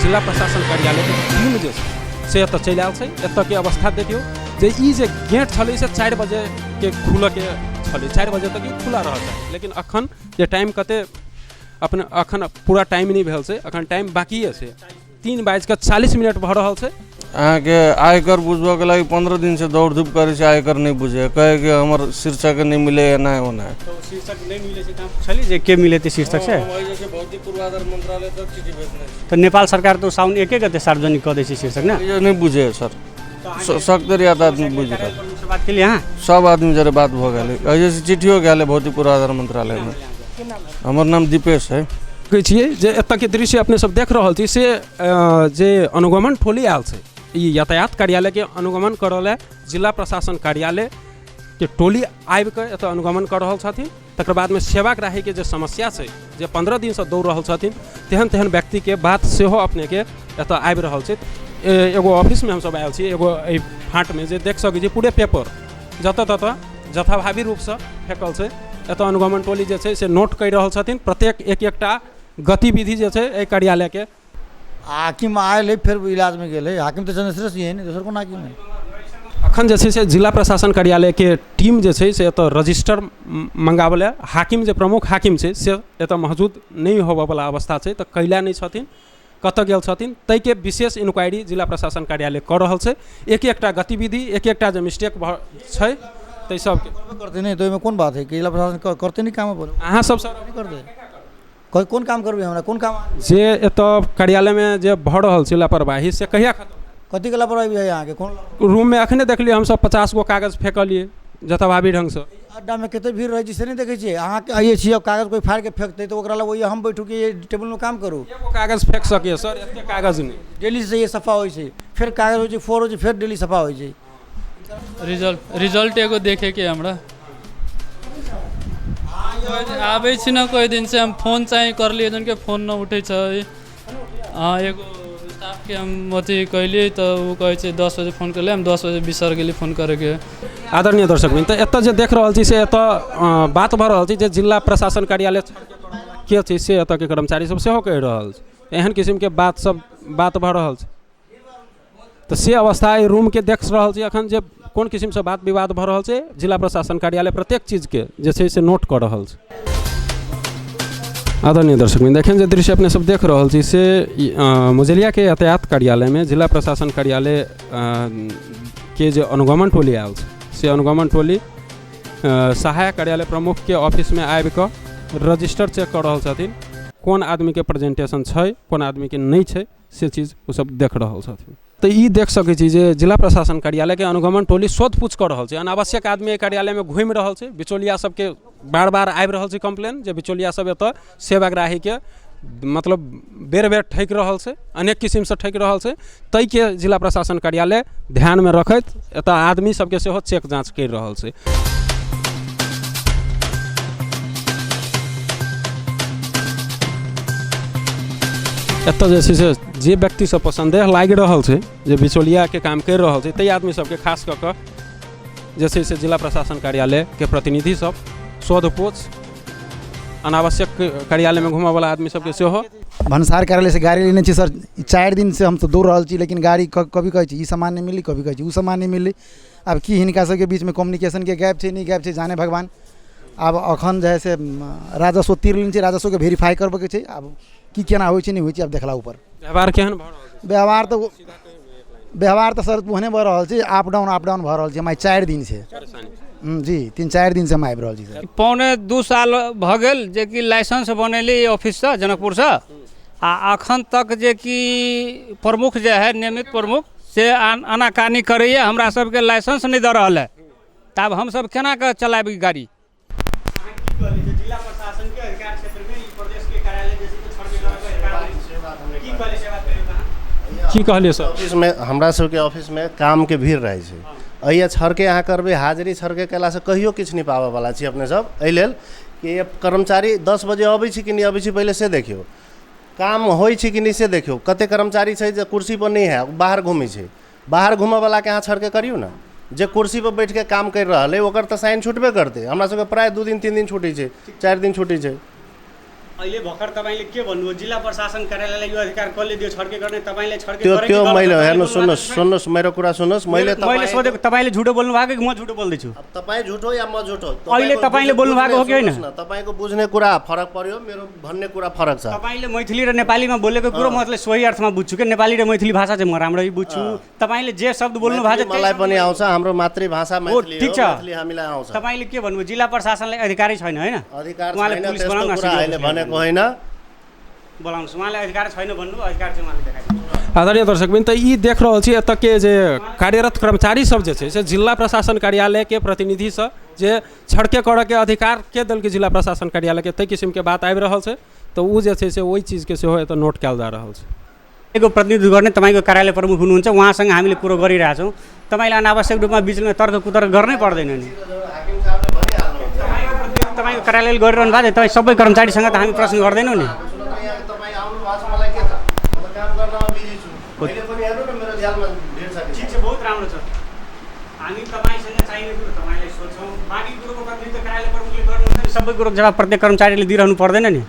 जिला प्रशासन कार्यालयके टीम जे छै से एतऽ चलि आयल छै। एतऽके अवस्था देखियौ जे ई जे गेट छलै से 4 बजेके खुलऽके छलै, 4 बजे तक ई खुला रहल चाही, लेकिन अखन जे टाइम कते अपने अखन पूरा टाइम नहि भेल छै, अखन टाइम बाकिए छै, 3:40 भऽ रहल छै। अहाँके आयकर बुझबऽके लागि 15 दिनसँ दौड़ धूप करै छै, आयकर नहि बुझै, कहै कि हमर शीर्षक नहि मिलै एना ओना। तऽ शीर्षक नहि मिलै छै तऽ पुछलियै जे के मिलेतै शीर्षक से? भौतिक पूर्वाधार मन्त्रालय तक चिट्ठी भेजने छै। तऽ नेपाल सरकार तऽ साउन 1 गते सार्वजनिक कऽ दै छै शीर्षक ने? ई नहि बुझै सर, सक्तरी आदमी बुझि रहल। प्रमुखसँ बात केलियै अहाँ? सब आदमी जरे बात भऽ गेलै, एहिसँ चिट्ठियो गेलै भौतिक पूर्वाधार मन्त्रालयमे। हमर नाम दीपेश है। कहै छियै जे एतऽके दृश्य अपने सब देख रहल छी से जे अनुगमन टोली आयल छै ई यातायात कार्यालयके अनुगमन करऽ लए जिला प्रशासन कार्यालयके टोली आबिकऽ एतऽ अनुगमन कऽ रहल छथिन। तकर बादमे सेवाग्राहीके जे समस्या छै जे 15 दिनसँ दौड़ रहल छथिन तेहन तेहन व्यक्तिके बात सेहो अपनेके एतऽ आबि रहल छै। एगो ऑफिसमे हमसब आयल छी, एगो एहि फाँटमे जे देख सकै छी पूरे पेपर जतऽ ततऽ जथाभावी रूपसँ फेकल छै। एतऽ अनुगमन टोली जे छै से नोट करि रहल छथिन प्रत्येक एक एकटा गतिविधि जे छै एहि कार्यालयके। हाकिम आयल है फेर इलाजमे गेल है, हाकिम तऽ चंद्रेश्वर सिंह है ने, दोसर कोन हाकिम है? अखन जे छै से जिला प्रशासन कार्यालयके टीम जे छै से एतऽ रजिस्टर मंगाबऽ लए हाकिम जे प्रमुख हाकिम छै से एतऽ मौजूद नहि होबऽवला अवस्था छै, तऽ कैला नहि छथिन, कतऽ गेल छथिन ताहिके विशेष इंक्वायरी जिला प्रशासन कार्यालय कऽ रहल छै। एक एकटा गतिविधि एक एकटा जे मिस्टेक भऽ छै ताहि सबके करतै नहि तऽ ओहिमे कोन बात है कि जिला प्रशासन करतै नहि काम अपन? अहाँ सब सर करतै कोन काम करबै, हमरा कोन काम जे एतऽ कार्यालयमे जे भऽ रहल छै लापरवाही से कहिया खतम? कथीके लापरवाही है अहाँके? कोन रूममे अखने देखलियै हमसब 50 गो कागज फेकलियै जथाभावी ढङ्गसँ। अड्डामे कते भीड़ रहै छै से नहि देखै छियै अहाँके? आइए छियै कागज कोइ फाड़िके फेकतै तऽ ओकरा लग ओहि हम बैठू कि टेबुलमे काम करू? एगो कागज फेक सकैए सर, एते कागज नहि। डेली से सफा होइ छै, फेर कागज होइ छै, फोर होइ छै, फेर डेली सफा होइ छै। रिजल्ट एगो देखैके हमरा आबै छी ने कोइ दिनसँ हम फोन चाहे करलियै जनके फोन नहि उठै छै। हँ एगो स्टाफके हम अथी कैलियै तऽ ओ कहै छै 10 बजे फोन करलियै, हम 10 बजे बिसरि गेलियै फोन करैके। आदरणीय दर्शक वृन्द, तऽ एतऽ जे देख रहल छी से एतऽ बात भऽ रहल छै जे जिला प्रशासन कार्यालय के छै से एतऽके कर्मचारी सब सेहो कहि रहल छै, एहन किसिमके बात सब बात भऽ रहल छै। तऽ से अवस्था एहि रूमके देख रहल छी अखन जे कोन किसिमसँ बात विवाद भऽ रहल छै। जिला प्रशासन कार्यालय प्रत्येक चीजके जे छै से नोट कऽ रहल छै। आदरणीय दर्शक वृन्द, एखन जे दृश्य अपने सब देख रहल छी से मुजलियाके यातायात कार्यालयमे जिला प्रशासन कार्यालय के जे अनुगमन टोली आयल छै से अनुगमन टोली सहायक कार्यालय प्रमुखके ऑफिसमे आबिकऽ रजिस्टर चेक कऽ रहल छथिन, कोन आदमीके प्रेजेंटेशन छै कोन आदमीके नहि छै से चीज ओसब देख रहल छथिन। तऽ ई देख सकै छी जे जिला प्रशासन कार्यालयके अनुगमन टोली शोध पूछ कऽ रहल छै। अनावश्यक आदमी एहि कार्यालयमे घुमि रहल छै, बिचौलिया सबके बार बार आबि रहल छै कम्प्लेन जे बिचौलिया सब एतऽ सेवाग्राहीके मतलब बेर बेर ठकि रहल छै, अनेक किसिमसँ ठकि रहल छै। ताहिके जिला प्रशासन कार्यालय ध्यानमे रखैत एतऽ आदमी सबके सेहो चेक जाँच करि रहल छै। एतऽ जे छै से जे व्यक्ति सबपर सन्देह लागि रहल छै जे बिचौलियाके काम करि रहल छै ताहि आदमी सबके खास कऽ कऽ जे छै से जिला प्रशासन कार्यालयके प्रतिनिधि सब शोध पूछ अनावश्यक कार्यालयमे घूमऽवला आदमी सबके सेहो। भन्सार कार्यालयसँ गाड़ी लेने छी सर, 4 दिनसँ हम दौड़ रहल छी, लेकिन गाड़ी कभी कहै छै ई सामान नहि मिललै, कभी कहै छै ओ सामान नहि मिललै। आब की हिनका सबके बीचमे कम्युनिकेशनके गैप छै नहि गैप छै जाने भगवान। आब एखन जे है से राजस्व तीर लेने छै, राजस्वके वेरीफाइ करबऽके छै। आब की केना होइ छै नहि होइ छै आब देखला ऊपर। व्यवहार केहन भऽ रहल छै? व्यवहार तऽ सर ओहने भऽ रहल छै, अप डाउन अप डाउन भऽ रहल छै। हम आइ 4 दिन से जी 3-4 दिन से हम आबि रहल छी सर। 1.75 साल भऽ गेल जेकि लाइसेंस बनेली ऑफिससँ जनकपुरसँ, आ अखन तक जे कि प्रमुख जे है नियमित प्रमुख से आनाकानी करैए, हमरा सबके लाइसेंस नहि दऽ रहल है। तऽ आब हमसब केना कऽ चलायब ई गाड़ी? जिला प्रशासन के अधिकार क्षेत्र में ई प्रदेश के कार्यालय जे छै से की कहलियै से बात करियौ। की कहलियै सर? ऑफिसमे हमरा सबके ऑफिसमे कामके भीड़ रहै छै, एहि छड़के अहाँ करबै हाजिरी छड़के कयलासँ कहियो किछु नहि पाबऽवला छी अपने सब। एहि लेल कि कर्मचारी 10 बजे अबै छै कि नहि अबै छै पहिले से देखियौ, काम होइ छै कि नहि से देखियौ। कते कर्मचारी छै जे कुर्सीपर नहि है, बाहर घुमै छै, बाहर घूमऽवलाके अहाँ छड़के करियौ ने। जे कुर्सीपर बैठके काम करि रहल अइ ओकर तऽ साइन छुटबे करतै। हमरा सबके प्राय 2 दिन 3 दिन छुटै छै, 4 दिन छुटै छै। अहिले भर्खर तपाईँले के भन्नुभयो, जिल्ला प्रशासन कार्यालयलाई यो अधिकार कसले दियो छड्के गर्ने? तपाईँले छड्के त्यो गरे कि त्यो गलत? मैले तपाईँले हेर्नु, बोल्नु सुन्नुहोस् भएको सुन्नुहोस्, मेरो कुरा सुन्नुहोस्। मैले छैन? मैले सोधेको तपाईँले झुटो बोल्नु भएको कि म झुटो बोल्दैछु? अब तपाईँ झुटो या म झुटो? अहिले तपाईँले बोल्नु भएको हो कि होइन? सुन्नुहोस् न, तपाईँको बुझ्ने कुरा फरक पर्यो, मेरो भन्ने कुरा फरक छ। तपाईँले मैथिली र नेपालीमा बोलेको कुरो म सोही अर्थमा बुझ्छु कि नेपाली र मैथिली भाषा चाहिँ म राम्ररी बुझ्छु। तपाईँले जे शब्द बोल्नु भएको छ मैथिली मलाई पनि आउँछ, हाम्रो मातृभाषा मैथिली ठिक हो, छ। मैथिली हामीलाई आउँछ। तपाईँले के भन्नुभयो, जिल्ला प्रशासनलाई अधिकारै छैन होइन? अधिकार उहाँले छैन पुलिस त्यस्तो बोलाउनु, कुरा अहिले भनेको होइन। बोलाउनुहोस्, उहाँलाई अधिकार छैन भन्नुभयो, अधिकार चाहिँ उहाँले देखाइदिनु। आदरणीय दर्शकवृन्द, तऽ ई देख रहल छी एतऽ के जे कार्यरत कर्मचारी सब जे छै से जिला प्रशासन कार्यालयके प्रतिनिधिसँ जे छड़के करऽके अधिकार के देलकै जिला प्रशासन कार्यालयके, ताहि किसिमके बात आबि रहल छै। तऽ ओ जे छै से ओहि चीजके सेहो एतऽ नोट कयल जा रहल छै। एगो प्रतिनिधित्व गर्ने तपाईँको कार्यालय प्रमुख हुनुहुन्छ, उहाँसँग हामीले कुरो गरिरहेछौँ। तपाईँले अनावश्यक रूपमा बिचमा तर्क कुतर्क गर्नै पर्दैन नि। तपाईँको कार्यालयले गरिरहनु भएको छ, तपाईँ सबै कर्मचारीसँग त हामी प्रश्न गर्दैनौँ नि। तपाईँ आउनु भएको छ, मलाई के थाहा, म त काम गर्नमा बिजी छु। अहिले पनि हेर्नु न, मेरो झ्यालमा भिड छ। ठिक छ, बहुत राम्रो छ। हामी तपाईँसँग चाहिने कुरो तपाईँलाई सोध्छौँ, बाँकी कुरोको प्रतिनिधित्व कार्यालय प्रमुखले गर्नुहुन्छ नि। सबै कुरोको जवाब प्रत्येक कर्मचारीले दिइरहनु पर्दैन नि।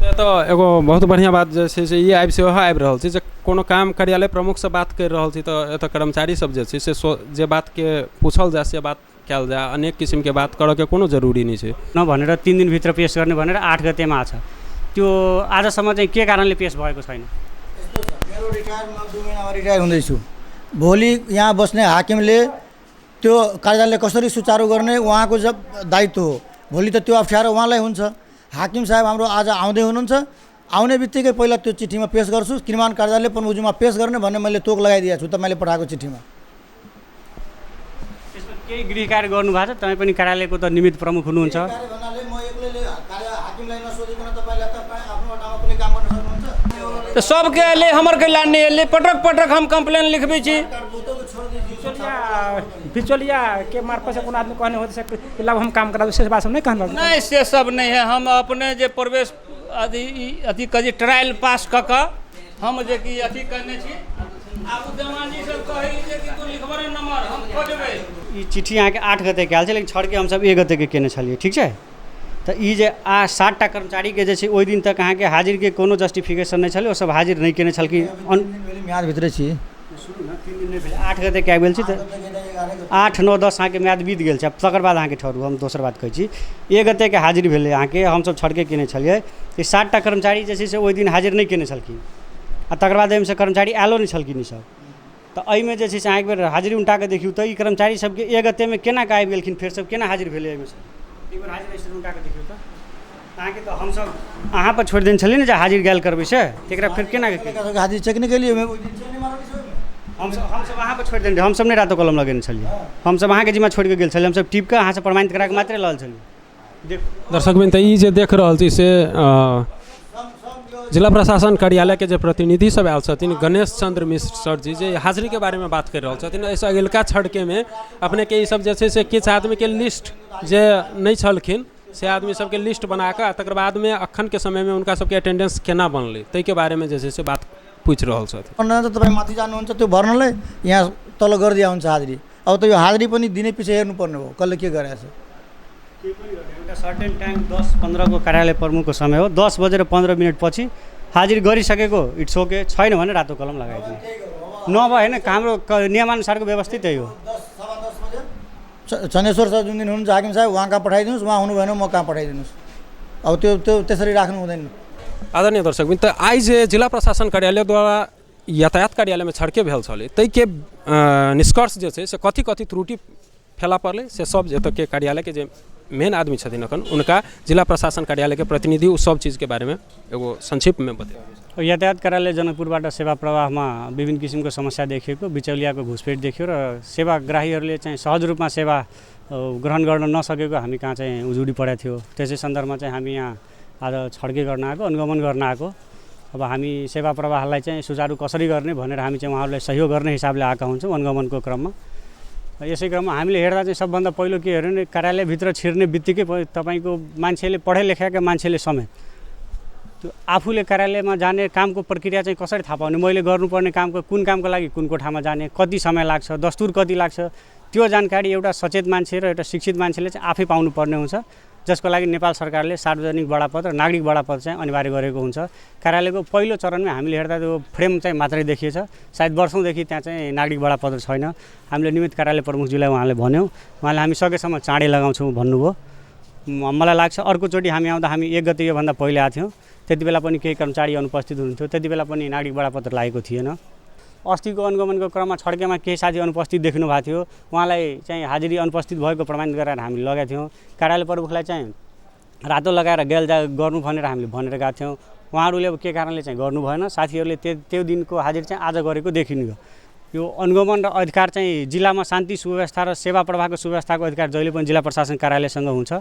तऽ एगो बहुत बढ़िआँ बात जे छै से ई आबि सेहो आबि रहल छै जे कोनो काम कार्यालय प्रमुखसँ बात करि रहल छी तऽ एतऽ कर्मचारी सब जे छै से जे बातके पूछल जाय से बात कयल जाय, अनेक किसिमके बात करऽके कोनो जरूरी नहि छै। न भनेर 3 दिनभित्र पेस गर्ने भनेर 8 गतेमा छ, त्यो आजसम्म चाहिँ के कारणले पेस भएको छैन? यस्तो छ, मेरो रिटायर म 2 महिनामा रिटायर हुँदैछु। भोलि यहाँ बस्ने हाकिमले त्यो कार्यालय कसरी सुचारू गर्ने उहाँको जब दायित्व हो। भोलि त त्यो अप्ठ्यारो उहाँलाई हुन्छ। हाकिम साहेब हाम्रो आज आउँदै हुनुहुन्छ, आउने बित्तिकै पहिला त्यो चिठीमा पेस गर्छु, किनमान कार्यालय प्रमुखज्यूमा पेस गर्ने भन्ने मैले तोक लगाइदिएको छु तपाईँले पठाएको चिठीमा। त्यसमा केही गृह कार्य गर्नुभएको छ? तपाईँ पनि कार्यालयको त निमित्त प्रमुख हुनुहुन्छ। भन्नाले म एक्लैले कार्य हाकिमलाई नसोधिकन तपाईँले तपाईँ आफ्नो ठाउँमा कुनै काम गर्न सक्नुहुन्छ? तऽ सबके एलै, हमर कैला नहि एलै? पटक पटक हम कम्प्लेन लिखबै छी। बिचौलिया के मार्फत से कोनो आदमी कहने होते से लाभ हम काम करा, से बात हम नहीं कहना। नहि, से सब नहि है। हम अपने जे प्रवेश अथी अथी कऽ जे ट्रायल पास कऽ कऽ हम जे कि अथी करने छी। आब देवानजी सब कहै जे कि तू लिखबऽ ने नंबर, हम खोजबै। ई चिट्ठी अहाँके 8 गतेके आयल छै, लेकिन छड़के हमसब 1 गतेके केने छलियै, ठीक छै। तऽ ई जे 7टा कर्मचारीके जे छै ओहि दिन तक अहाँके हाजिरके कोनो जस्टिफिकेशन नहि छलै, ओ सब हाजिर नहि केने छलखिन। म्यादभित्रै छी, सुनू न, 3 दिन नहि भेलै, 8 गतेके आबि गेल छी तऽ 8, 9, 10 अहाँके म्याद बीत गेल छै। आब तकर बाद अहाँके ठहरू, हम दोसर बात कहै छी, 1 गतेके हाजिर भेलै अहाँके, हमसब छड़के केने छलियै। ई 7टा कर्मचारी जे छै से ओहि दिन हाजिर नहि केने छलखिन, आ तकर बाद एहिमे से कर्मचारी आयलो नहि छलखिन ईसब। तऽ एहिमे जे छै से अहाँ एक बेर हाजिरी उनटा कऽ देखियौ तऽ ई कर्मचारी सबके 1 गतेमे केना कऽ आबि गेलखिन, फेर सब केना हाजिर भेलै एहिमे से? एक बेर हाजिर रजिस्टर उनटा कऽ देखियौ तऽ। अहाँके तऽ हमसब अहाँ पर छोड़ि देने छलियै ने जे हाजिर गेल करबै से, तकरा फेर केना कऽ हाजिर चेक नहि केलियै? हमसब अहाँ पर छोड़ि देने, हमसब नहि रातो कलम लगेने छलियै, हमसब अहाँके जिम्मा छोड़ि कऽ गेल छलियै, हमसब टिप कऽ अहाँसँ प्रमाणित करा कऽ मात्रे लऽ छलियै। देखू दर्शकवृन्द, तऽ ई जे देख रहल छी से जिला प्रशासन कार्यालयके जे प्रतिनिधि सब आयल छथिन, गणेश चंद्र मिश्र सर जी जे हाजिरीके बारेमे बात करि रहल छथिन। एहिसँ अगिलका छड़केमे अपनेके ई सब जे छै से किछु आदमीके लिस्ट जे नहि छलखिन से आदमी सबके लिस्ट बनाकऽ तकर बादमे अखनके समयमे हुनका सबके अटेंडेंस केना बनलै ताहिके बारेमे जे छै से बात पूछि रहल छथिन। भर्न त तपाईँ माथि जानुहुन्छ, त्यो भर्नलाई यहाँ तल गरिदिया हुन्छ हाजिरी। अब त यो हाजिरी पनि दिनै पछि हेर्नुपर्ने हो कसले के गरेको छ। एउटा सर्टेन टाइम 10:15 को कार्यालय प्रमुखको समय हो, 10:15 पछि हाजिर गरिसकेको it's okay, छैन भने रातो कलम लगाइदिनु, नभए होइन हाम्रो नियमानुसारको व्यवस्थित त्यही हो। 10:15 बजे चनेश्वर सर जुन दिन हुनुहुन्छ हाकिम साहेब उहाँ कहाँ पठाइदिनुहोस्, उहाँ हुनु भएन म कहाँ पठाइदिनुहोस्। अब त्यो त्यो त्यसरी राख्नु हुँदैन। आदरणीय दर्शकवृन्द, तऽ आइ जे जिला प्रशासन कार्यालय द्वारा यातायात कार्यालयमे छड़के भेल छलै ताहिके निष्कर्ष जे छै से कथी कथी त्रुटि फैला पड़लै से सब एतऽके कार्यालयके जे मेन आदमी छथिन अखन उनका जिला प्रशासन कार्यालयके प्रतिनिधि ओ सब चीजके बारेमे एगो संक्षिप्तमे बतेबै। यातायात कार्यालय जनकपुरबाट सेवा प्रवाहमा विभिन्न किसिमको समस्या देखिएको, बिचौलियाको घुसपेट देखियो र सेवाग्राहीहरूले चाहिँ सहज रूपमा सेवा ग्रहण गर्न नसकेको हामी कहाँ चाहिँ उजुरी परेको थियो। त्यसै सन्दर्भमा चाहिँ हामी यहाँ आज छड्के गर्न आएको, अनुगमन गर्न आएको। अब हामी सेवा प्रवाहलाई चाहिँ सुचारू कसरी गर्ने भनेर हामी चाहिँ उहाँहरूलाई सहयोग गर्ने हिसाबले आएका हुन्छौँ अनुगमनको क्रममा। यसै क्रममा हामीले हेर्दा चाहिँ सबभन्दा पहिलो के हेऱ्यो भने कार्यालयभित्र छिर्ने बित्तिकै तपाईँको मान्छेले पढे लेखेका मान्छेले समेत त्यो आफूले कार्यालयमा जाने कामको प्रक्रिया चाहिँ कसरी थाहा पाउने, मैले गर्नुपर्ने कामको कुन कामको लागि कुन कोठामा जाने, कति समय लाग्छ, दस्तुर कति लाग्छ, त्यो जानकारी एउटा सचेत मान्छे र एउटा शिक्षित मान्छेले चाहिँ आफै पाउनुपर्ने हुन्छ। जसको लागि नेपाल सरकारले सार्वजनिक बडापत्र नागरिक बडापत्र चाहिँ अनिवार्य गरेको हुन्छ। कार्यालयको पहिलो चरणमा हामीले हेर्दा त्यो फ्रेम चाहिँ मात्रै देखिएछ, सायद वर्षौँदेखि त्यहाँ चाहिँ नागरिक बडापत्र छैन। हामीले नियमित कार्यालय प्रमुखज्यूलाई उहाँले भन्यौँ, उहाँले हामी सकेसम्म चाँडै लगाउँछौँ भन्नुभयो। मलाई लाग्छ अर्कोचोटि हामी आउँदा, हामी 1 गते योभन्दा पहिले आएको थियौँ, त्यति बेला पनि केही कर्मचारी अनुपस्थित हुनुहुन्थ्यो, त्यति बेला पनि नागरिक बडापत्र लागेको थिएन। अस्तिको अनुगमनको क्रममा छड्केमा केही साथी अनुपस्थित देख्नु भएको थियो, उहाँलाई चाहिँ हाजिरी अनुपस्थित भएको प्रमाणित गराएर हामीले लगाएको थियौँ। कार्यालय प्रमुखलाई चाहिँ रातो लगाएर गेलजा गर्नु भनेर हामीले भनेर गएको थियौँ, उहाँहरूले अब के कारणले चाहिँ गर्नु भएन। साथीहरूले त्यो दिनको हाजिरी चाहिँ आज गरेको देखिनु। यो अनुगमन र अधिकार चाहिँ जिल्लामा शान्ति सुव्यवस्था र सेवा प्रवाहको सुव्यवस्थाको अधिकार जहिले पनि जिल्ला प्रशासन कार्यालयसँग हुन्छ।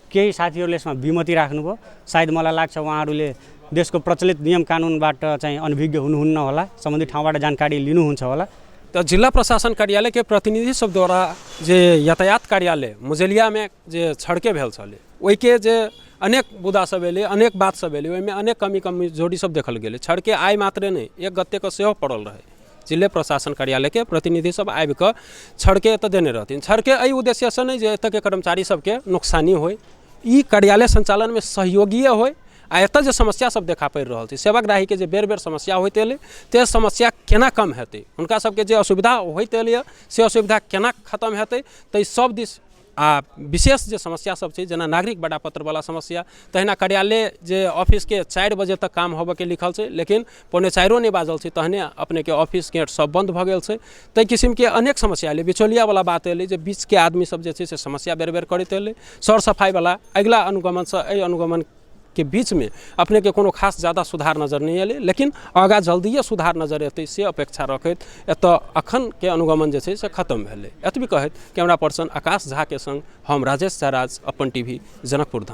केही साथीहरूले यसमा विमति राख्नुभयो, सायद मलाई लाग्छ उहाँहरूले देशको प्रचलित नियम कानुनबाट चाहिँ अनभिज्ञ हुनुहुन्न होला, सम्बन्धित ठाउँबाट जानकारी लिनुहुन्छ होला। तऽ जिला प्रशासन कार्यालयके प्रतिनिधि सब द्वारा जे यातायात कार्यालय मुजेलियामे जे छड़के भेल छलै ओहिके जे अनेक मुद्दा सब एलै, अनेक बात सब एलै, ओहिमे अनेक कमी कमजोरी सब देखल गेलै। छड़के आइ मात्रे नहि, 1 गतेके सेहो पड़ल रहै। जिले प्रशासन कार्यालयके प्रतिनिधि सब आबि कऽ छड़के एतऽ देने रहथिन। छड़के एहि उद्देश्यसँ नहि जे एतऽके कर्मचारी सबके नुकसानी होइ, ई कार्यालय संचालनमे सहयोगीय होइ। आ एतऽ जे समस्या सब देखा पड़ि रहल छै, सेवाग्राहीके जे बेर बेर समस्या होइत एलै, ते समस्या केना कम हेतै, हुनका सबके जे असुविधा होइत एलैए से असुविधा केना खतम हेतै, ताहि सब दिस आ विशेष जे समस्या सब छै, जेना नागरिक बडापत्रवला समस्या, तहिना कार्यालय जे ऑफिसके 4 बजे तक काम होबऽके लिखल छै, लेकिन 3:45 नहि बाजल छै तहने अपनेके ऑफिस गेट सब बन्द भऽ गेल छै। ताहि किसिमके अनेक समस्या एलै। बिचौलियावला बात एलै जे बीचके आदमी सब जे छै से समस्या बेर बेर करैत एलै। सर सफाइवला अगिला अनुगमनसँ एहि अनुगमन के बीचमे अपनेके कोनो खास ज्यादा सुधार नजर नहि एलै, लेकिन आगाँ जल्दिए सुधार नजर एतै से अपेक्षा रखैत एतऽ अखनके अनुगमन जे छै से खतम भेलै। एतबी कहैत कैमरा पर्सन आकाश झा के संग हम राजेश झा राज, अपन टीवी, जनकपुर धाम।